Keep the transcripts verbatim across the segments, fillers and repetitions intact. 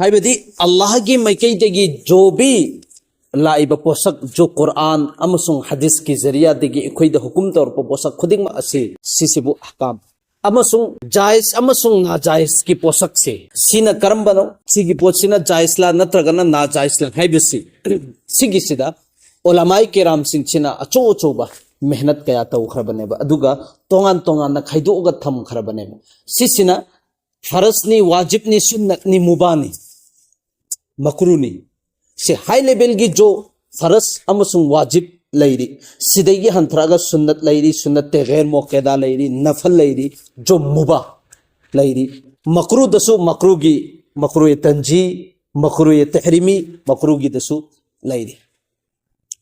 ꯍꯥꯏꯕꯗꯤ ꯑꯜꯂꯥꯍꯒꯤ ꯃꯥꯏꯀꯩꯗꯒꯤ ꯖꯣꯕꯤ ꯂꯥꯛꯏꯕ ꯄꯣꯠꯁꯛ, ꯖꯣ ꯀꯨꯔꯥꯟ ꯑꯃꯁꯨꯡ ꯍꯗꯤꯁꯀꯤ ꯖꯔꯤꯌꯥꯗꯒꯤ ꯑꯩꯈꯣꯏꯗ ꯍꯨꯀꯨꯝ ꯇꯧꯔꯛꯄ ꯄꯣꯠꯁꯛ ꯈꯨꯗꯤꯡꯃꯛ ꯑꯁꯤ, ꯁꯤꯁꯤꯕꯨ ꯑꯍꯀꯥꯝ ꯑꯃꯁꯨꯡ ꯖꯥꯏꯁ ꯑꯃꯁꯨꯡ ꯅꯥꯖꯥꯏꯁꯀꯤ ꯄꯣꯠꯁꯛꯁꯦ, ꯁꯤꯅ ꯀꯔꯝꯕꯅꯣ, ꯁꯤꯒꯤ ꯄꯣꯠꯁꯤꯅ ꯖꯥꯏꯁꯂꯥ ꯅꯠꯇ꯭ꯔꯒꯅ ꯅꯥꯖꯥꯏꯁꯂꯥ ꯍꯥꯏꯕꯁꯤ, ꯁꯤꯒꯤꯁꯤꯗ ꯎꯂꯃꯥꯏ ꯀꯤꯔꯥꯝꯁꯤꯡꯁꯤꯅ ꯑꯆꯧ ꯑꯆꯧꯕ ꯃꯦꯍꯅꯠ ꯀꯌꯥ ꯇꯧꯈ꯭ꯔꯕꯅꯦꯕ, ꯑꯗꯨꯒ ꯇꯣꯉꯥꯟ ꯇꯣꯉꯥꯟꯅ ꯈꯥꯏꯗꯣꯛꯑꯒ ꯊꯝꯈ꯭ꯔꯕꯅꯦꯕ꯫ ꯁꯤꯁꯤꯅ ꯐꯔꯁꯅꯤ, ꯋꯥꯖꯤꯕꯅꯤ, ꯁꯨꯟꯅꯠꯅꯤ, ꯃꯨꯕꯥꯅꯤ, ꯃꯀ꯭ꯔꯨꯅꯤ꯫ ꯁꯤ ꯍꯥꯏ ꯂꯦꯚꯦꯜꯒꯤ ꯖꯣ ꯐꯔꯁ ꯑꯃꯁꯨꯡ ꯋꯥꯖꯤꯕ ꯂꯩꯔꯤ, ꯁꯤꯗꯒꯤ ꯍꯟꯊꯔꯛꯑꯒ ꯁꯨꯟꯅꯠ ꯂꯩꯔꯤ, ꯁꯨꯟꯅꯠꯇꯦ ꯒꯩꯔ ꯃꯣꯀꯦꯗꯥ ꯂꯩꯔꯤ, ꯅꯐꯜ ꯂꯩꯔꯤ, ꯖꯣ ꯃꯨꯕꯥ ꯂꯩꯔꯤ꯫ ꯃꯀ꯭ꯔꯨꯗꯁꯨ ꯃꯀ꯭ꯔꯨꯒꯤ, ꯃꯀ꯭ꯔꯨ ꯇꯟꯖꯤ, ꯃꯀ꯭ꯔꯨ ꯇꯍꯔꯤꯃꯤ, ꯃꯀ꯭ꯔꯨꯒꯤꯗꯁꯨ ꯂꯩꯔꯤ꯫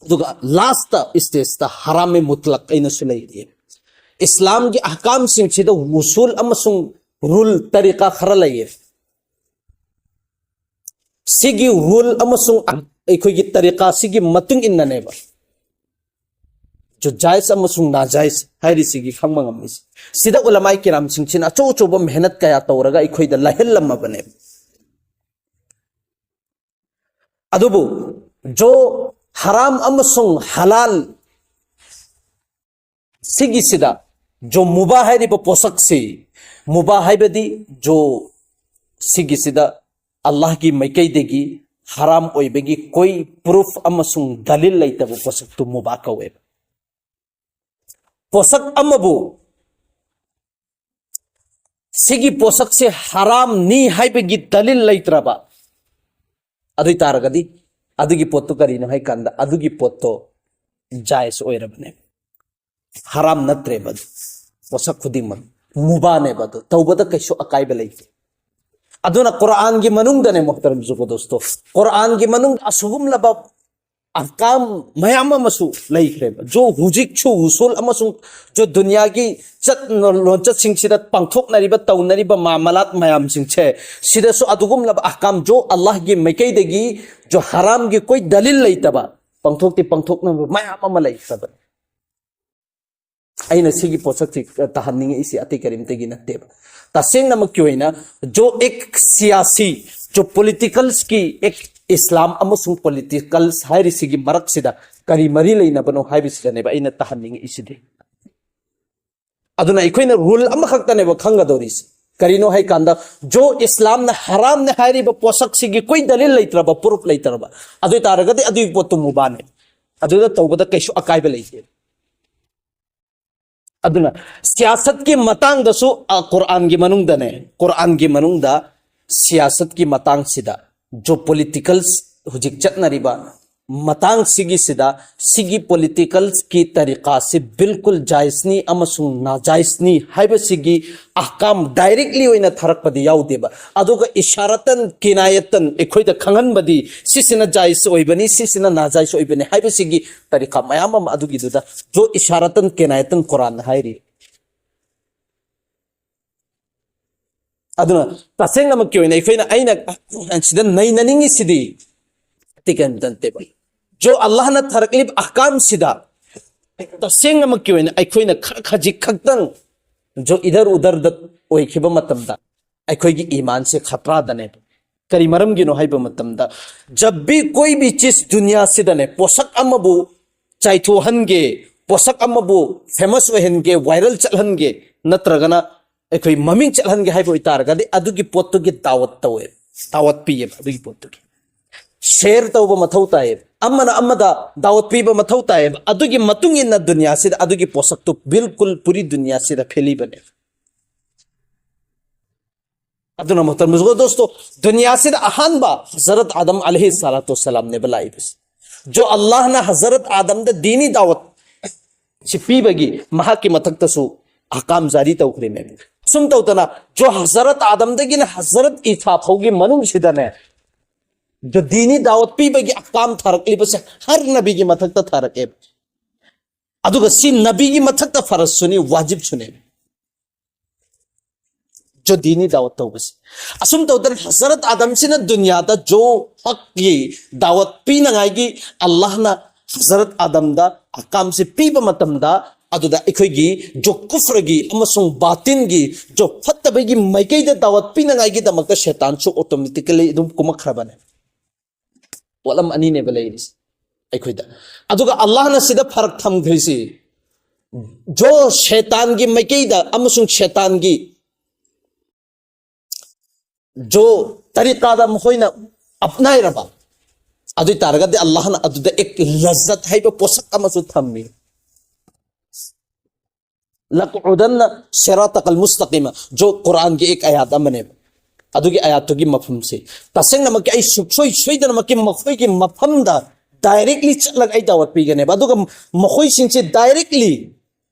ꯑꯗꯨꯒ ꯂꯥꯁꯇ ꯁ꯭ꯇꯦꯖꯇ ꯍꯔꯥꯝ ꯃꯨꯇꯂꯛ ꯑꯩꯅꯁꯨ ꯂꯩꯔꯤ꯫ ꯏꯁꯂꯥꯝꯒꯤ ꯑꯍꯀꯥꯝꯁꯤꯡꯁꯤꯗ ꯎꯁꯨꯜ ꯑꯃꯁꯨꯡ ꯔꯨꯜ, ꯇꯔꯤꯀꯥ ꯈꯔ ꯂꯩꯌꯦ꯫ ꯁꯤꯒꯤ ꯔꯨꯜ ꯑꯃꯁꯨꯡ ꯑꯩꯈꯣꯏꯒꯤ ꯇꯔꯤꯀꯥꯁꯤꯒꯤ ꯃꯇꯨꯡ ꯏꯟꯅꯅꯦꯕ ꯖꯨ ꯖꯥꯏꯁ ꯑꯃꯁꯨꯡ ꯅꯥꯖꯥꯏꯁ ꯍꯥꯏꯔꯤꯁꯤꯒꯤ ꯈꯪꯕ ꯉꯝꯃꯤꯁꯦ꯫ ꯁꯤꯗ ꯎꯂꯃꯥꯏ ꯀꯤꯔꯥꯝꯁꯤꯡꯁꯤꯅ ꯑꯆꯧ ꯑꯆꯧꯕ ꯃꯦꯍꯅꯠ ꯀꯌꯥ ꯇꯧꯔꯒ ꯑꯩꯈꯣꯏꯗ ꯂꯥꯏꯍꯜꯂꯝꯃꯕꯅꯦꯕ꯫ ꯑꯗꯨꯕꯨ ꯖꯣ ꯍꯔꯥꯝ ꯑꯃꯁꯨꯡ ꯍꯂꯥꯜ ꯁꯤꯒꯤꯁꯤꯗ ꯖꯣ ꯃꯨꯕꯥ ꯍꯥꯏꯔꯤꯕ ꯄꯣꯠꯁꯛꯁꯤ, ꯃꯨꯕꯥ ꯍꯥꯏꯕꯗꯤ ꯖꯣ ꯁꯤꯒꯤꯁꯤꯗ ꯑꯜꯂꯥꯍꯒꯤ ꯃꯥꯏꯀꯩꯗꯒꯤ ꯍꯔꯥꯝ ꯑꯣꯏꯕꯒꯤ ꯀꯣꯏ ꯄ꯭ꯔꯨꯐ ꯑꯃꯁꯨꯡ ꯗꯂꯤꯜ ꯂꯩꯇꯕ ꯄꯣꯠꯁꯛꯇꯨ ꯃꯨꯕꯥ ꯀꯧꯋꯦꯕ꯫ ꯄꯣꯠꯁꯛ ꯑꯃꯕꯨ ꯁꯤꯒꯤ ꯄꯣꯠꯁꯛꯁꯦ ꯍꯔꯥꯝꯅꯤ ꯍꯥꯏꯕꯒꯤ ꯗꯂꯤꯜ ꯂꯩꯇ꯭ꯔꯕ ꯑꯗꯨ ꯑꯣꯏ ꯇꯥꯔꯒꯗꯤ ꯑꯗꯨꯒꯤ ꯄꯣꯠꯇꯨ ꯀꯔꯤꯅꯣ ꯍꯥꯏ ꯀꯥꯟꯗ ꯑꯗꯨꯒꯤ ꯄꯣꯠꯇꯣ ꯖꯥꯏꯁ ꯑꯣꯏꯔꯕꯅꯦꯕ, ꯍꯔꯥꯝ ꯅꯠꯇ꯭ꯔꯦꯕ꯫ ꯑꯗꯨ ꯄꯣꯠꯁꯛ ꯈꯨꯗꯤꯡꯃꯛ ꯃꯨꯕꯥꯅꯦꯕ, ꯑꯗꯨ ꯇꯧꯕꯗ ꯀꯩꯁꯨ ꯑꯀꯥꯏꯕ ꯂꯩꯇꯦ꯫ ꯑꯗꯨꯅ ꯀꯨꯔꯥꯟꯒꯤ ꯃꯅꯨꯡꯗꯅꯦ, ꯃꯣꯍꯇꯔꯝ ꯖꯨꯒꯣ ꯗꯣꯁꯇꯣ, ꯀꯨꯔꯥꯟꯒꯤ ꯃꯅꯨꯡꯗ ꯑꯁꯤꯒꯨꯝꯂꯕ ꯑꯍꯀꯥꯝ ꯃꯌꯥꯝ ꯑꯃꯁꯨ ꯂꯩꯈ꯭ꯔꯦꯕ꯫ ꯖꯣ ꯍꯧꯖꯤꯛꯁꯨ ꯎꯁꯨꯜ ꯑꯃꯁꯨꯡ ꯖꯣ ꯗꯨꯅꯤꯌꯥꯒꯤ ꯆꯠ ꯂꯣꯟꯆꯠꯁꯤꯡꯁꯤꯗ ꯄꯥꯡꯊꯣꯛꯅꯔꯤꯕ, ꯇꯧꯅꯔꯤꯕ ꯃꯥꯃꯂꯥꯠ ꯃꯌꯥꯝꯁꯤꯡꯁꯦ, ꯁꯤꯗꯁꯨ ꯑꯗꯨꯒꯨꯝꯂꯕ ꯑꯍꯀꯥꯝ ꯖꯣ ꯑꯜꯂꯥꯍꯒꯤ ꯃꯥꯏꯀꯩꯗꯒꯤ ꯖꯣ ꯍꯔꯥꯝꯒꯤ ꯀꯣꯏ ꯗꯂꯤꯜ ꯂꯩꯇꯕ ꯄꯥꯡꯊꯣꯛꯇꯤ ꯄꯥꯡꯊꯣꯛꯅꯕ ꯃꯌꯥꯝ ꯑꯃ ꯂꯩꯈ꯭ꯔꯕꯅꯤ꯫ ꯑꯩꯅ ꯁꯤꯒꯤ ꯄꯣꯠꯁꯛꯁꯤ ꯇꯥꯍꯟꯅꯤꯡꯉꯛꯏꯁꯤ ꯑꯇꯩ ꯀꯔꯤꯝꯇꯒꯤ ꯅꯠꯇꯦꯕ꯫ ꯇꯁꯦꯡꯅꯃꯛꯀꯤ ꯑꯣꯏꯅ ꯖꯣ ꯑꯦꯛ ꯁꯤꯌꯥꯁꯤ, ꯖꯣ ꯄꯣꯂꯤꯇꯤꯀꯜꯁꯀꯤ ꯑꯦꯛ ꯏꯁꯂꯥꯝ ꯑꯃꯁꯨꯡ ꯄꯣꯂꯤꯇꯤꯀꯜꯁ ꯍꯥꯏꯔꯤꯁꯤꯒꯤ ꯃꯔꯛꯁꯤꯗ ꯀꯔꯤ ꯃꯔꯤ ꯂꯩꯅꯕꯅꯣ ꯍꯥꯏꯕꯁꯤꯗꯅꯦꯕ ꯑꯩꯅ ꯇꯥꯍꯟꯅꯤꯡꯉꯛꯏꯁꯤꯗꯤ꯫ ꯑꯗꯨꯅ ꯑꯩꯈꯣꯏꯅ ꯔꯨꯜ ꯑꯃꯈꯛꯇꯅꯦꯕ ꯈꯪꯒꯗꯧꯔꯤꯁꯦ꯫ ꯀꯔꯤꯅꯣ ꯍꯥꯏꯀꯥꯟꯗ, ꯖꯣ ꯏꯁꯂꯥꯝꯅ ꯍꯔꯥꯝꯅꯦ ꯍꯥꯏꯔꯤꯕ ꯄꯣꯠꯁꯛꯁꯤꯒꯤ ꯀꯣꯏ ꯗꯂꯤꯜ ꯂꯩꯇ꯭ꯔꯕ, ꯄ꯭ꯔꯨꯐ ꯂꯩꯇ꯭ꯔꯕ, ꯑꯗꯨ ꯑꯣꯏ ꯇꯥꯔꯒꯗꯤ ꯑꯗꯨꯒꯤ ꯄꯣꯠꯇꯨ ꯃꯨꯕꯥꯅꯦ꯫ ꯑꯗꯨꯗ ꯇꯧꯕꯗ ꯀꯩꯁꯨ ꯑꯀꯥꯏꯕ ꯂꯩꯇꯦ꯫ ꯑꯗꯨꯅ ꯁꯤꯌꯥꯁꯠꯀꯤ ꯃꯇꯥꯡꯗꯁꯨ, ꯑ, ꯀꯨꯔꯥꯟꯒꯤ ꯃꯅꯨꯡꯗꯅꯦ, ꯀꯨꯔꯥꯟꯒꯤ ꯃꯅꯨꯡꯗ ꯁꯤꯌꯥꯁꯠꯀꯤ ꯃꯇꯥꯡꯁꯤꯗ, ꯖꯣ ꯄꯣꯂꯤꯇꯤꯀꯜꯁ ꯍꯧꯖꯤꯛ ꯆꯠꯅꯔꯤꯕ ꯃꯇꯥꯡꯁꯤꯒꯤꯁꯤꯗ, ꯁꯤꯒꯤ ꯄꯣꯂꯤꯇꯤꯀꯜꯁꯀꯤ ꯇꯔꯤꯀꯥꯁꯤ ꯕꯤꯜꯀꯨꯜ ꯖꯥꯏꯁꯅꯤ ꯑꯃꯁꯨꯡ ꯅꯥꯖꯥꯏꯁꯅꯤ ꯍꯥꯏꯕꯁꯤꯒꯤ ꯑꯍꯀꯥꯝ ꯗꯥꯏꯔꯦꯛꯂꯤ ꯑꯣꯏꯅ ꯊꯥꯔꯛꯄꯗꯤ ꯌꯥꯎꯗꯦꯕ꯫ ꯑꯗꯨꯒ ꯏꯁꯥꯔꯇꯟ ꯀꯤꯅꯥꯌꯇꯟ ꯑꯩꯈꯣꯏꯗ ꯈꯪꯍꯟꯕꯗꯤ, ꯁꯤꯁꯤꯅ ꯖꯥꯏꯁ ꯑꯣꯏꯕꯅꯤ, ꯁꯤꯁꯤꯅ ꯅꯥꯖꯥꯏꯁ ꯑꯣꯏꯕꯅꯤ ꯍꯥꯏꯕꯁꯤꯒꯤ ꯇꯔꯤꯀꯥ ꯃꯌꯥꯝ ꯑꯃ ꯑꯗꯨꯒꯤꯗꯨꯗ ꯖꯣ ꯏꯁꯥꯔꯇꯟ ꯀꯤꯅꯥꯌꯇꯟ ꯀꯨꯔꯥꯟꯅ ꯍꯥꯏꯔꯤ꯫ ꯑꯗꯨꯅ ꯇꯁꯦꯡꯅꯃꯛꯀꯤ ꯑꯣꯏꯅ ꯑꯩꯈꯣꯏꯅ, ꯑꯩꯅ ꯁꯤꯗ ꯅꯩꯅꯅꯤꯡꯉꯤꯁꯤꯗꯤ, ꯑꯇꯩ ꯀꯔꯤꯝꯇ ꯅꯠꯇꯦꯕ꯫ ꯖꯣ ꯑꯜꯂꯥꯍꯅ ꯊꯥꯔꯛꯂꯤꯕ ꯑꯍꯀꯥꯝꯁꯤꯗ ꯇꯁꯦꯡꯅꯃꯛꯀꯤ ꯑꯣꯏꯅ ꯑꯩꯈꯣꯏꯅ ꯈꯔ ꯈꯖꯤꯛ ꯈꯛꯇꯪ ꯖꯣ ꯏꯗꯔ ꯎꯗꯔꯗ ꯑꯣꯏꯈꯤꯕ ꯃꯇꯝꯗ ꯑꯩꯈꯣꯏꯒꯤ ꯏꯃꯥꯟꯁꯦ ꯈꯇ꯭ꯔꯥꯗꯅꯦꯕ꯫ ꯀꯔꯤ ꯃꯔꯝꯒꯤꯅꯣ ꯍꯥꯏꯕ ꯃꯇꯝꯗ, ꯖꯕ ꯚꯤ ꯀꯣꯏ ꯚꯤ ꯆꯤꯖ ꯗꯨꯅꯤꯌꯥꯁꯤꯗꯅꯦ, ꯄꯣꯠꯁꯛ ꯑꯃꯕꯨ ꯆꯥꯏꯊꯣꯛꯍꯟꯒꯦ, ꯄꯣꯠꯁꯛ ꯑꯃꯕꯨ ꯐꯦꯃꯁ ꯑꯣꯏꯍꯟꯒꯦ, ꯋꯥꯏꯔꯦꯜ ꯆꯠꯍꯟꯒꯦ, ꯅꯠꯇ꯭ꯔꯒꯅ ꯑꯩꯈꯣꯏ ꯃꯃꯤꯡ ꯆꯠꯍꯟꯒꯦ ꯍꯥꯏꯕ ꯑꯣꯏꯇꯥꯔꯒꯗꯤ, ꯑꯗꯨꯒꯤ ꯄꯣꯠꯇꯨꯒꯤ ꯗꯥꯋꯠ ꯇꯧꯋꯦ, ꯗꯥꯋꯠ ꯄꯤꯌꯦꯕ꯫ ꯑꯗꯨꯒꯤ ꯄꯣꯠꯇꯨꯒꯤ ꯁꯦꯌꯔ ꯇꯧꯕ ꯃꯊꯧ ꯇꯥꯏꯌꯦꯕ, ꯑꯃꯅ ꯑꯃꯗ ꯗꯥꯋꯠ ꯄꯤꯕ ꯃꯊꯧ ꯇꯥꯏꯌꯦꯕ꯫ ꯑꯗꯨꯒꯤ ꯃꯇꯨꯡ ꯏꯟꯅ ꯗꯨꯅꯤꯌꯥꯁꯤꯗ ꯑꯗꯨꯒꯤ ꯄꯣꯠꯁꯛꯇꯨ ꯕꯤꯜꯀꯨꯜ ꯄꯨꯔꯤ ꯗꯨꯅꯤꯌꯥꯁꯤꯗ ꯐꯦꯂꯤꯕꯅꯦꯕ꯫ ꯑꯗꯨꯅ ꯃꯨꯍꯇꯔꯝ ꯕꯨꯖꯨꯔꯒ ꯗꯣꯁꯇꯣ, ꯗꯨꯅꯤꯌꯥꯁꯤꯗ ꯑꯍꯥꯟꯕ ꯍꯖꯔꯠ ꯑꯥꯗꯝ ꯑꯂꯩꯍꯤ ꯁꯂꯥꯇꯨ ꯋꯁꯁꯂꯥꯝꯅꯦꯕ ꯂꯥꯛꯏꯕꯁꯦ꯫ ꯖꯣ ꯑꯜꯂꯥꯍꯅ ꯍꯖꯔꯠ ꯑꯥꯗꯝꯗ ꯗꯤꯅꯤ ꯗꯥꯋꯠ ꯁꯤ ꯄꯤꯕꯒꯤ ꯃꯍꯥꯛꯀꯤ ꯃꯊꯛꯇꯁꯨ ꯑꯍꯀꯥꯝ ꯖꯥꯔꯤ ꯇꯧꯈ꯭ꯔꯤꯅꯦꯕ꯫ ꯁꯨꯝ ꯇꯧꯗꯅ ꯖꯣ ꯍꯖꯔꯠ ꯑꯥꯗꯝꯗꯒꯤꯅ ꯍꯖꯔꯠ ꯏꯁꯥ ꯐꯥꯎꯒꯤ ꯃꯅꯨꯡꯁꯤꯗꯅꯦ, ꯖꯣ ꯗꯤꯅꯤ ꯗꯥꯋꯠ ꯄꯤꯕꯒꯤ ꯑꯍꯀꯥꯝ ꯊꯥꯔꯛꯂꯤꯕꯁꯦ ꯍꯔ ꯅꯕꯤꯒꯤ ꯃꯊꯛꯇ ꯊꯥꯔꯛꯑꯦꯕ꯫ ꯑꯗꯨꯒ ꯁꯤ ꯅꯕꯤꯒꯤ ꯃꯊꯛꯇ ꯐꯔꯖꯁꯨꯅꯤ, ꯋꯥꯖꯤꯕꯁꯨꯅꯦꯕ꯫ ꯖꯣ ꯗꯤꯅꯤ ꯗꯥꯋꯠ ꯇꯧꯕꯁꯦ꯫ ꯑꯁꯨꯝ ꯇꯧꯗꯅ ꯍꯖꯔꯠ ꯑꯥꯗꯝꯁꯤꯅ ꯗꯨꯅꯤꯌꯥꯗ ꯖꯣ ꯍꯛꯀꯤ ꯗꯥꯋꯠ ꯄꯤꯅꯉꯥꯏꯒꯤ ꯑꯜꯂꯥꯍꯅ ꯍꯖꯔꯠ ꯑꯥꯗꯝꯗ ꯑꯍꯀꯥꯝꯁꯦ ꯄꯤꯕ ꯃꯇꯝꯗ, ꯑꯗꯨꯗ ꯑꯩꯈꯣꯏꯒꯤ ꯖꯣ ꯀꯨꯐ꯭ꯔꯒꯤ ꯑꯃꯁꯨꯡ ꯕꯥꯇꯤꯟꯒꯤ, ꯖꯣ ꯐꯠꯇꯕꯒꯤ ꯃꯥꯏꯀꯩꯗ ꯗꯥꯋꯠ ꯄꯤꯅꯉꯥꯏꯒꯤꯗꯃꯛꯇ ꯁꯦꯇꯥꯟꯁꯨ automatically ꯑꯗꯨꯝ ꯀꯨꯝꯃꯛꯈ꯭ꯔꯕꯅꯦ꯫ ꯄꯣꯠꯂꯝ ꯑꯅꯤꯅꯦꯕ ꯂꯩꯔꯤꯁꯦ ꯑꯩꯈꯣꯏꯗ꯫ ꯑꯗꯨꯒ ꯑꯜꯂꯥꯍꯅ ꯁꯤꯗ ꯐꯔꯛ ꯊꯝꯈ꯭ꯔꯤꯁꯤ, ꯖꯣ ꯁꯦꯇꯥꯟꯒꯤ ꯃꯥꯏꯀꯩꯗ ꯑꯃꯁꯨꯡ ꯁꯦꯇꯥꯟꯒꯤ ꯖꯣ ꯇꯔꯤꯀꯥꯗ ꯃꯈꯣꯏꯅ ꯑꯞꯅꯥꯏꯔꯕ, ꯑꯗꯨ ꯑꯣꯏ ꯇꯥꯔꯒꯗꯤ ꯑꯜꯂꯥꯍꯅ ꯑꯗꯨꯗ ꯑꯦꯛ ꯂꯖꯠ ꯍꯥꯏꯕ ꯄꯣꯠꯁꯛ ꯑꯃꯁꯨ ꯊꯝꯃꯤ꯫ "ꯂꯛꯎꯗꯟꯅ ꯁꯤꯔꯥꯇꯀꯜ ꯃꯨꯁꯇꯀꯤꯃ", ꯖꯣ ꯀꯨꯔꯥꯟꯒꯤ ꯑꯦꯛ ꯑꯌꯥꯠ ꯑꯃꯅꯦꯕ꯫ ꯑꯗꯨꯒꯤ ꯑꯌꯥꯠꯇꯨꯒꯤ ꯃꯐꯝꯁꯦ, ꯇꯁꯦꯡꯅꯃꯛꯀꯤ ꯑꯩ ꯁꯨꯡꯁꯣꯏ ꯁꯣꯏꯗꯅꯃꯛꯀꯤ ꯃꯈꯣꯏꯒꯤ ꯃꯐꯝꯗ directly ꯆꯠꯂꯒ ꯑꯩ ꯗꯥꯋꯠ ꯄꯤꯒꯅꯦꯕ꯫ ꯑꯗꯨꯒ ꯃꯈꯣꯏꯁꯤꯡꯁꯦ directly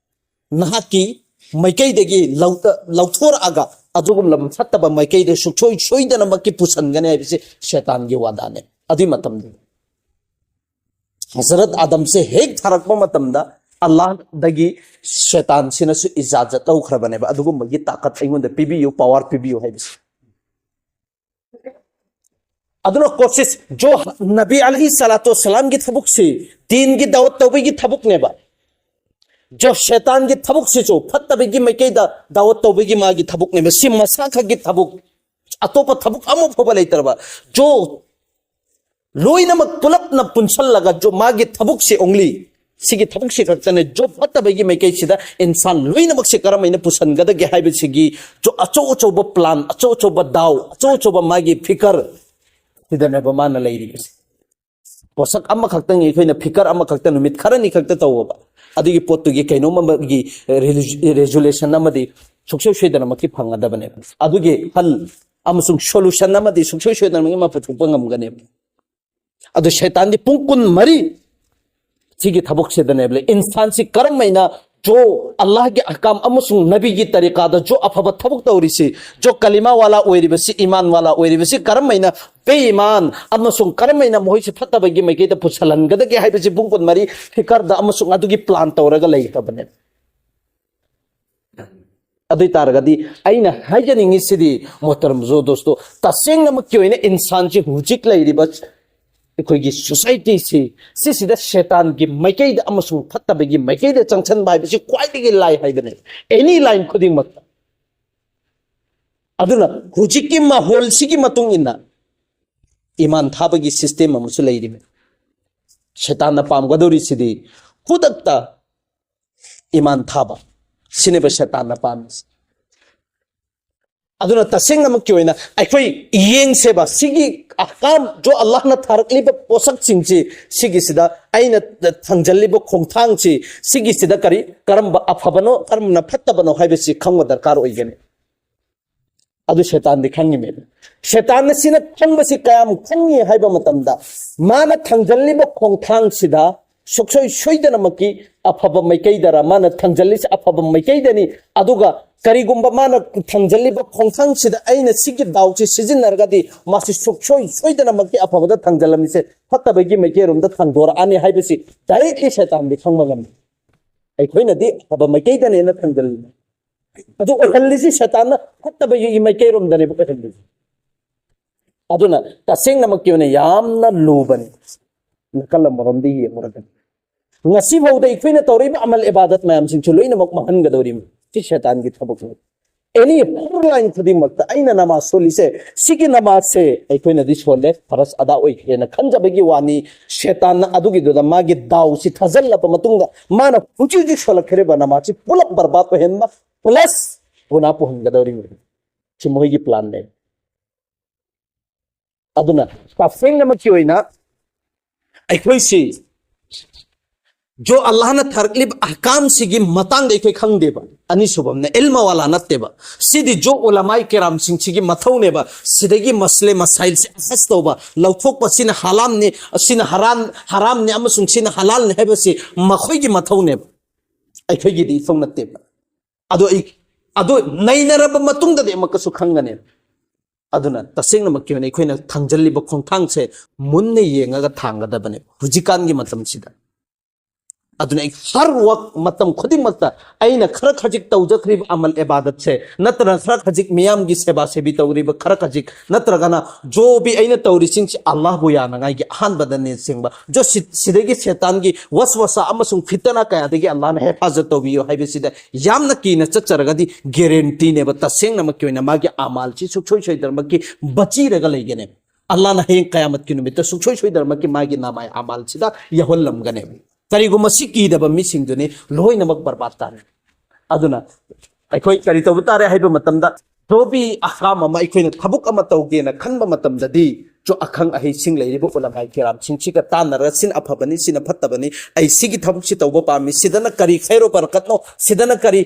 ꯅꯍꯥꯛꯀꯤ ꯃꯥꯏꯀꯩꯗꯒꯤ ꯂꯧ-, ꯂꯧꯊꯣꯔꯛꯑꯒ ꯑꯗꯨꯒꯨꯝꯂꯕ ꯐꯠꯇꯕ ꯃꯥꯏꯀꯩꯗ ꯁꯨꯡꯁꯣꯏ ꯁꯣꯏꯗꯅꯃꯛꯀꯤ ꯄꯨꯁꯟꯒꯅꯤ ꯍꯥꯏꯕꯁꯤ ꯁꯦꯇꯥꯟꯒꯤ ꯋꯥꯗꯥꯅꯦ꯫ ꯑꯗꯨꯏ ꯃꯇꯝꯗ ꯍꯖꯔꯠ ꯑꯥꯗꯝꯁꯦ ꯍꯦꯛ ꯊꯥꯔꯛꯄ ꯃꯇꯝꯗ ꯑꯜꯂꯥꯍꯗꯒꯤ ꯁꯦꯇꯥꯟꯁꯤꯅꯁꯨ ꯏꯖꯥꯖꯠ ꯂꯧꯈ꯭ꯔꯕꯅꯦꯕ, ꯑꯗꯨꯒꯨꯝꯕꯒꯤ ꯇꯥꯀꯠ ꯑꯩꯉꯣꯟꯗ ꯄꯤꯕꯤꯌꯨ, power ꯄꯤꯕꯤꯌꯨ ꯍꯥꯏꯕꯁꯦ꯫ ꯑꯗꯨꯅ ꯀꯣꯁꯤꯁ, ꯖꯣ ꯅꯕꯤ ꯑꯂꯩꯍꯤ ꯁꯂꯥꯇꯨ ꯋꯁꯁꯂꯥꯝꯒꯤ ꯊꯕꯛꯁꯤ ꯗꯤꯟꯒꯤ ꯗꯥꯋꯠ ꯇꯧꯕꯒꯤ ꯊꯕꯛꯅꯦꯕ꯫ ꯖꯣ ꯁꯦꯇꯥꯟꯒꯤ ꯊꯕꯛꯁꯤꯁꯨ ꯐꯠꯇꯕꯒꯤ ꯃꯥꯏꯀꯩꯗ ꯗꯥꯋꯠ ꯇꯧꯕꯒꯤ ꯃꯥꯒꯤ ꯊꯕꯛꯅꯦꯕ꯫ ꯁꯤ ꯃꯁꯥ ꯈꯛꯀꯤ ꯊꯕꯛ, ꯑꯇꯣꯞꯄ ꯊꯕꯛ ꯑꯃ ꯐꯥꯎꯕ ꯂꯩꯇ꯭ꯔꯕ꯫ ꯖꯣ ꯂꯣꯏꯅꯃꯛ ꯄꯨꯂꯞꯅ ꯄꯨꯟꯁꯜꯂꯒ ꯖꯣ ꯃꯥꯒꯤ ꯊꯕꯛꯁꯤ only ꯁꯤꯒꯤ ꯊꯕꯛꯁꯤ ꯈꯛꯇꯅꯦ꯫ ꯖꯣ ꯐꯠꯇꯕꯒꯤ ꯃꯥꯏꯀꯩꯁꯤꯗ ꯏꯟꯁꯥꯟ ꯂꯣꯏꯅꯃꯛꯁꯤ ꯀꯔꯝ ꯍꯥꯏꯅ ꯄꯨꯁꯟꯒꯗꯒꯦ ꯍꯥꯏꯕꯁꯤꯒꯤ ꯖꯣ ꯑꯆꯧ ꯑꯆꯧꯕ plan, ꯑꯆꯧ ꯑꯆꯧꯕ ꯗꯥꯎ, ꯑꯆꯧ ꯑꯆꯧꯕ ꯃꯥꯒꯤ ꯐꯤꯀꯔ, ꯁꯤꯗꯅꯦꯕ ꯃꯥꯅ ꯂꯩꯔꯤꯕꯁꯦ꯫ ꯄꯣꯠꯁꯛ ꯑꯃꯈꯛꯇꯪ, ꯑꯩꯈꯣꯏꯅ ꯐꯤꯀꯔ ꯑꯃꯈꯛꯇ ꯅꯨꯃꯤꯠ ꯈꯔꯅꯤ ꯈꯛꯇ ꯇꯧꯕ, ꯑꯗꯨꯒꯤ ꯄꯣꯠꯇꯨꯒꯤ ꯀꯩꯅꯣꯝ ꯑꯃꯒꯤ resolution ꯑꯃꯗꯤ ꯁꯨꯡꯁꯣꯏ ꯁꯣꯏꯗꯅꯃꯛꯀꯤ ꯐꯪꯒꯗꯕꯅꯦꯕ꯫ ꯑꯗꯨꯒꯤ ꯍꯜ ꯑꯃꯁꯨꯡ solution ꯑꯃꯗꯤ ꯁꯨꯡꯁꯣꯏ ꯁꯣꯏꯗꯅꯃꯛꯀꯤ ꯃꯥ ꯄꯨꯊꯣꯛꯄ ꯉꯝꯒꯅꯦꯕ꯫ ꯑꯗꯨ ꯁꯩꯇꯥꯟꯗꯤ ꯄꯨꯡ ꯀꯨꯟꯃꯔꯤ ꯁꯤꯒꯤ ꯊꯕꯛꯁꯤꯗꯅꯦꯕ ꯂꯩ꯫ ꯏꯟꯁꯥꯟꯁꯤ ꯀꯔꯝ ꯍꯥꯏꯅ ꯖꯣ ꯑꯜꯂꯥꯍꯒꯤ ꯑꯍꯀꯥꯝ ꯑꯃꯁꯨꯡ ꯅꯕꯤꯒꯤ ꯇꯔꯤꯀꯥꯗ ꯖꯣ ꯑꯐꯕ ꯊꯕꯛ ꯇꯧꯔꯤꯁꯤ, ꯖꯣ ꯀꯂꯤꯃꯥ ꯋꯥꯂꯥ ꯑꯣꯏꯔꯤꯕꯁꯤ, ꯏꯃꯥꯟ ꯋꯥꯂꯥ ꯑꯣꯏꯔꯤꯕꯁꯤ ꯀꯔꯝ ꯍꯥꯏꯅ ꯕꯦꯏꯃꯥꯟ ꯑꯃꯁꯨꯡ ꯀꯔꯝ ꯍꯥꯏꯅ ꯃꯈꯣꯏꯁꯤ ꯐꯠꯇꯕꯒꯤ ꯃꯥꯏꯀꯩꯗ ꯄꯨꯁꯜꯍꯟꯒꯗꯒꯦ ꯍꯥꯏꯕꯁꯤ ꯄꯨꯡ ꯀꯨꯟꯃꯔꯤ ꯐꯤꯀꯔꯗ ꯑꯃꯁꯨꯡ ꯑꯗꯨꯒꯤ plan ꯇꯧꯔꯒ ꯂꯩꯈ꯭ꯔꯕꯅꯦꯕ꯫ ꯑꯗꯨ ꯑꯣꯏ ꯇꯥꯔꯒꯗꯤ ꯑꯩꯅ ꯍꯥꯏꯖꯅꯤꯡꯉꯤꯁꯤꯗꯤ, ꯃꯣꯍꯇꯔꯝ ꯖꯣ ꯗꯣꯁꯇꯣ, ꯇꯁꯦꯡꯅꯃꯛꯀꯤ ꯑꯣꯏꯅ ꯏꯟꯁꯥꯟꯁꯤ ꯍꯧꯖꯤꯛ ꯂꯩꯔꯤꯕ ꯑꯩꯈꯣꯏꯒꯤ ꯁꯣꯁꯥꯏꯇꯤꯁꯤ ꯁꯤꯁꯤꯗ ꯁꯦꯇꯥꯟꯒꯤ ꯃꯥꯏꯀꯩꯗ ꯑꯃꯁꯨꯡ ꯐꯠꯇꯕꯒꯤ ꯃꯥꯏꯀꯩꯗ ꯆꯪꯁꯤꯟꯕ ꯍꯥꯏꯕꯁꯤ ꯈ꯭ꯋꯥꯏꯗꯒꯤ ꯂꯥꯏ ꯍꯥꯏꯕꯅꯦ, ꯑꯦꯅꯤ ꯂꯥꯏꯟ ꯈꯨꯗꯤꯡꯃꯛꯇ꯫ ꯑꯗꯨꯅ ꯍꯧꯖꯤꯛꯀꯤ ꯃꯥꯍꯣꯜꯁꯤꯒꯤ ꯃꯇꯨꯡ ꯏꯟꯅ ꯏꯃꯥꯟ ꯊꯥꯕꯒꯤ ꯁꯤꯁꯇꯦꯝ ꯑꯃꯁꯨ ꯂꯩꯔꯤꯕꯅꯤ꯫ ꯁꯦꯇꯥꯟꯅ ꯄꯥꯝꯒꯗꯧꯔꯤꯁꯤꯗꯤ ꯈꯨꯗꯛꯇ ꯏꯃꯥꯟ ꯊꯥꯕ, ꯁꯤꯅꯦꯕ ꯁꯦꯇꯥꯟꯅ ꯄꯥꯝꯃꯤꯁꯦ꯫ ꯑꯗꯨꯅ ꯇꯁꯦꯡꯅꯃꯛꯀꯤ ꯑꯣꯏꯅ ꯑꯩꯈꯣꯏ ꯌꯦꯡꯁꯦꯕ, ꯁꯤꯒꯤ ꯑꯍꯀꯥꯝ, ꯖꯣ ꯑꯜꯂꯥꯍꯅ ꯊꯥꯔꯛꯂꯤꯕ ꯄꯣꯠꯁꯛꯁꯤꯡꯁꯤ, ꯁꯤꯒꯤꯁꯤꯗ ꯑꯩꯅ ꯊꯝꯖꯜꯂꯤꯕ ꯈꯣꯡꯊꯥꯡꯁꯤ, ꯁꯤꯒꯤꯁꯤꯗ ꯀꯔꯤ, ꯀꯔꯝꯕ ꯑꯐꯕꯅꯣ, ꯀꯔꯝꯕꯅ ꯐꯠꯇꯕꯅꯣ ꯍꯥꯏꯕꯁꯤ ꯈꯪꯕ ꯗꯔꯀꯥꯔ ꯑꯣꯏꯒꯅꯤ꯫ ꯑꯗꯨ ꯁꯦꯇꯥꯟꯗꯤ ꯈꯪꯉꯤꯃꯦ꯫ ꯁꯦꯇꯥꯟꯅ ꯁꯤꯅ ꯈꯪꯕꯁꯤ ꯀꯌꯥꯝ ꯈꯪꯉꯤ ꯍꯥꯏꯕ ꯃꯇꯝꯗ, ꯃꯥꯅ ꯊꯝꯖꯜꯂꯤꯕ ꯈꯣꯡꯊꯥꯡꯁꯤꯗ ꯁꯨꯡꯁꯣꯏ ꯁꯣꯏꯗꯅꯃꯛꯀꯤ ꯑꯐꯕ ꯃꯥꯏꯀꯩꯗꯔ ꯃꯥꯅ ꯊꯝꯖꯜꯂꯤꯁꯦ? ꯑꯐꯕ ꯃꯥꯏꯀꯩꯗꯅꯤ꯫ ꯑꯗꯨꯒ ꯀꯔꯤꯒꯨꯝꯕ ꯃꯥꯅ ꯊꯝꯖꯜꯂꯤꯕ ꯈꯣꯡꯊꯥꯡꯁꯤꯗ ꯑꯩꯅ ꯁꯤꯒꯤ ꯗꯥꯎꯁꯤ ꯁꯤꯖꯤꯟꯅꯔꯒꯗꯤ ꯃꯥꯁꯤ ꯁꯨꯡꯁꯣꯏ ꯁꯣꯏꯗꯅꯃꯛꯀꯤ ꯑꯐꯕꯗ ꯊꯝꯖꯜꯂꯝꯃꯤꯁꯦ ꯐꯠꯇꯕꯒꯤ ꯃꯥꯏꯀꯩꯔꯣꯝꯗ ꯊꯥꯡꯗꯣꯔꯛꯑꯅꯤ ꯍꯥꯏꯕꯁꯤ ꯗꯥꯏꯔꯦꯛꯂꯤ ꯁꯦꯇꯥꯟꯗꯤ ꯈꯪꯕ ꯉꯝꯃꯤ꯫ ꯑꯩꯈꯣꯏꯅꯗꯤ ꯑꯐꯕ ꯃꯥꯏꯀꯩꯗꯅꯦꯅ ꯊꯝꯖꯜꯂꯤ꯫ ꯑꯗꯨ ꯑꯣꯏꯍꯜꯂꯤꯁꯤ ꯁꯦꯇꯥꯟꯅ ꯐꯠꯇꯕꯒꯤ ꯃꯥꯏꯀꯩꯔꯣꯝꯗꯅꯦꯕ ꯑꯣꯏꯍꯜꯂꯤꯁꯤ꯫ ꯑꯗꯨꯅ ꯇꯁꯦꯡꯅꯃꯛꯀꯤ ꯑꯣꯏꯅ ꯌꯥꯝꯅ ꯂꯨꯕꯅꯤ꯫ ꯅꯥꯀꯜ ꯑꯃꯔꯣꯝꯗ ꯌꯦꯡꯉꯨꯔꯒꯗꯤ ꯉꯁꯤ ꯐꯥꯎꯗ ꯑꯩꯈꯣꯏꯅ ꯇꯧꯔꯤꯕ ꯑꯃꯜ ꯏꯕꯥꯗꯠ ꯃꯌꯥꯝꯁꯤꯡꯁꯨ ꯂꯣꯏꯅꯃꯛ ꯃꯥꯡꯍꯟꯒꯗꯧꯔꯤꯕꯅꯤ꯫ ꯁꯤ ꯁꯦꯇꯥꯟꯒꯤ ꯊꯕꯛꯅꯤ꯫ ꯑꯦꯅꯤ ꯍꯣꯔ ꯂꯥꯏꯟ ꯈꯨꯗꯤꯡꯃꯛꯇ ꯑꯩꯅ ꯅꯃꯥꯖ ꯁꯣꯜꯂꯤꯁꯦ, ꯁꯤꯒꯤ ꯅꯃꯥꯖꯁꯦ ꯑꯩꯈꯣꯏꯅꯗꯤ ꯁꯣꯜꯂꯦ, ꯐꯔꯁ ꯑꯗꯥ ꯑꯣꯏꯈ꯭ꯔꯦꯅ ꯈꯟꯖꯕꯒꯤ ꯋꯥꯅꯤ꯫ ꯁꯦꯇꯥꯟꯅ ꯑꯗꯨꯒꯤꯗꯨꯗ ꯃꯥꯒꯤ ꯗꯥꯎꯁꯤ ꯊꯥꯖꯜꯂꯕ ꯃꯇꯨꯡꯗ ꯃꯥꯅ ꯍꯧꯖꯤꯛ ꯍꯧꯖꯤꯛ ꯁꯣꯜꯂꯛꯈꯤꯔꯤꯕ ꯅꯃꯥꯖꯁꯤ ꯄꯨꯂꯞ ꯕꯔꯕꯥꯗ ꯑꯣꯏꯍꯟꯕ, ꯄ꯭ꯂꯁ ꯒꯨꯅꯥ ꯄꯨꯍꯟꯒꯗꯧꯔꯤꯕꯅꯤ꯫ ꯁꯤ ꯃꯈꯣꯏꯒꯤ ꯄ꯭ꯂꯥꯟꯅꯦ꯫ ꯑꯗꯨꯅ ꯇꯁꯦꯡꯅꯃꯛꯀꯤ ꯑꯣꯏꯅ ꯑꯩꯈꯣꯏꯁꯤ ꯖꯣ ꯑꯜꯂꯥꯍꯅ ꯊꯥꯔꯛꯂꯤꯕ ꯑꯍꯀꯥꯝꯁꯤꯒꯤ ꯃꯇꯥꯡꯗ ꯑꯩꯈꯣꯏ ꯈꯪꯗꯦꯕ꯫ ꯑꯅꯤꯁꯨꯕ ꯑꯃꯅ ꯏꯜꯃ ꯋꯥꯂꯥ ꯅꯠꯇꯦꯕ꯫ ꯁꯤꯗꯤ ꯖꯣ ꯎꯂꯃꯥꯏ ꯀꯦꯔꯥꯝꯁꯤꯡꯁꯤꯒꯤ ꯃꯊꯧꯅꯦꯕ꯫ ꯁꯤꯗꯒꯤ ꯃꯁꯂꯦ ꯃꯁꯥꯏꯜꯁꯦ ꯑꯍꯁ ꯇꯧꯕ, ꯂꯧꯊꯣꯛꯄ, ꯁꯤꯅ ꯍꯂꯥꯜꯅꯤ, ꯁꯤꯅ ꯍꯔꯥꯝ, ꯍꯔꯥꯝꯅꯤ ꯑꯃꯁꯨꯡ ꯁꯤꯅ ꯍꯂꯥꯜꯅꯤ ꯍꯥꯏꯕꯁꯤ ꯃꯈꯣꯏꯒꯤ ꯃꯊꯧꯅꯦꯕ꯫ ꯑꯩꯈꯣꯏꯒꯤꯗꯤ ꯏꯊꯧ ꯅꯠꯇꯦꯕ꯫ ꯑꯗꯣ ꯑꯩ, ꯑꯗꯣ ꯅꯩꯅꯔꯕ ꯃꯇꯨꯡꯗꯗꯤ ꯑꯃꯨꯛꯀꯁꯨ ꯈꯪꯒꯅꯦꯕ꯫ ꯑꯗꯨꯅ ꯇꯁꯦꯡꯅꯃꯛꯀꯤ ꯑꯣꯏꯅ ꯑꯩꯈꯣꯏꯅ ꯊꯥꯡꯖꯜꯂꯤꯕ ꯈꯣꯡꯊꯥꯡꯁꯦ ꯃꯨꯟꯅ ꯌꯦꯡꯉꯒ ꯊꯥꯡꯒꯗꯕꯅꯦꯕ ꯍꯧꯖꯤꯛꯀꯥꯟꯒꯤ ꯃꯇꯝꯁꯤꯗ꯫ ꯑꯗꯨꯅ ꯑꯩ ꯍꯔ ꯋꯛ, ꯃꯇꯝ ꯈꯨꯗꯤꯡꯃꯛꯇ ꯑꯩꯅ ꯈꯔ ꯈꯖꯤꯛ ꯇꯧꯖꯈ꯭ꯔꯤꯕ ꯑꯃꯜ ꯏꯕꯥꯗꯠꯁꯦ, ꯅꯠꯇ꯭ꯔꯒ ꯈꯔ ꯈꯖꯤꯛ ꯃꯤꯌꯥꯝꯒꯤ ꯁꯦꯕꯥ ꯁꯦꯕꯤ ꯇꯧꯔꯤꯕ ꯈꯔ ꯈꯖꯤꯛ, ꯅꯠꯇ꯭ꯔꯒꯅ ꯖꯣꯕꯤ ꯑꯩꯅ ꯇꯧꯔꯤꯁꯤꯡꯁꯤ ꯑꯜꯂꯥꯍꯕꯨ ꯌꯥꯅꯉꯥꯏꯒꯤ ꯑꯍꯥꯟꯕꯗ ꯅꯤꯌꯠ ꯁꯦꯡꯕ꯫ ꯖꯣ ꯁꯤ-, ꯁꯤꯗꯒꯤ ꯁꯦꯇꯥꯟꯒꯤ ꯋꯁꯋꯁꯥ ꯑꯃꯁꯨꯡ ꯐꯤꯇꯅ ꯀꯌꯥꯗꯒꯤ ꯑꯜꯂꯥꯍꯅ ꯍꯦꯐꯥꯖꯠ ꯇꯧꯕꯤꯌꯨ ꯍꯥꯏꯕꯁꯤꯗ ꯌꯥꯝꯅ ꯀꯤꯅ ꯆꯠꯆꯔꯒꯗꯤ ꯒꯦꯔꯦꯟꯇꯤꯅꯦꯕ, ꯇꯁꯦꯡꯅꯃꯛꯀꯤ ꯑꯣꯏꯅ ꯃꯥꯒꯤ ꯑꯃꯥꯜꯁꯤ ꯁꯨꯡꯁꯣꯏ ꯁꯣꯏꯗꯅꯃꯛꯀꯤ ꯕꯆꯤꯔꯒ ꯂꯩꯒꯅꯦꯕ꯫ ꯑꯜꯂꯥꯍꯅ ꯍꯌꯦꯡ ꯀꯌꯥꯃꯠꯀꯤ ꯅꯨꯃꯤꯠꯇ ꯁꯨꯡꯁꯣꯏ ꯁꯣꯏꯗꯅꯃꯛꯀꯤ ꯃꯥꯒꯤ ꯅꯥꯃꯥꯏ ꯑꯃꯥꯜꯁꯤꯗ ꯌꯥꯎꯍꯜꯂꯝꯒꯅꯦꯕ꯫ ꯀꯔꯤꯒꯨꯝꯕ ꯁꯤ ꯀꯤꯗꯕ ꯃꯤꯁꯤꯡꯗꯨꯅꯤ ꯂꯣꯏꯅꯃꯛ ꯕꯔꯕꯥꯗ ꯇꯥꯔꯦ꯫ ꯑꯗꯨꯅ ꯑꯩꯈꯣꯏ ꯀꯔꯤ ꯇꯧꯕ ꯇꯥꯔꯦ ꯍꯥꯏꯕ ꯃꯇꯝꯗ, ꯖꯣꯕꯤ ꯑꯍꯀꯥꯝ ꯑꯃ ꯑꯩꯈꯣꯏꯅ ꯊꯕꯛ ꯑꯃ ꯇꯧꯒꯦꯅ ꯈꯟꯕ ꯃꯇꯝꯗꯗꯤ, ꯆꯣ ꯑꯈꯪ ꯑꯍꯩꯁꯤꯡ ꯂꯩꯔꯤꯕ ꯎꯂꯃꯥꯏ ꯀꯤꯔꯥꯝꯁꯤꯡꯁꯤꯒ ꯇꯥꯟꯅꯔꯒ ꯁꯤꯅ ꯑꯐꯕꯅꯤ, ꯁꯤꯅ ꯐꯠꯇꯕꯅꯤ, ꯑꯩ ꯁꯤꯒꯤ ꯊꯕꯛꯁꯤ ꯇꯧꯕ ꯄꯥꯝꯃꯤ, ꯁꯤꯗꯅ ꯀꯔꯤ ꯈꯩꯔꯣ ꯕꯔꯀꯠꯅꯣ, ꯁꯤꯗꯅ ꯀꯔꯤ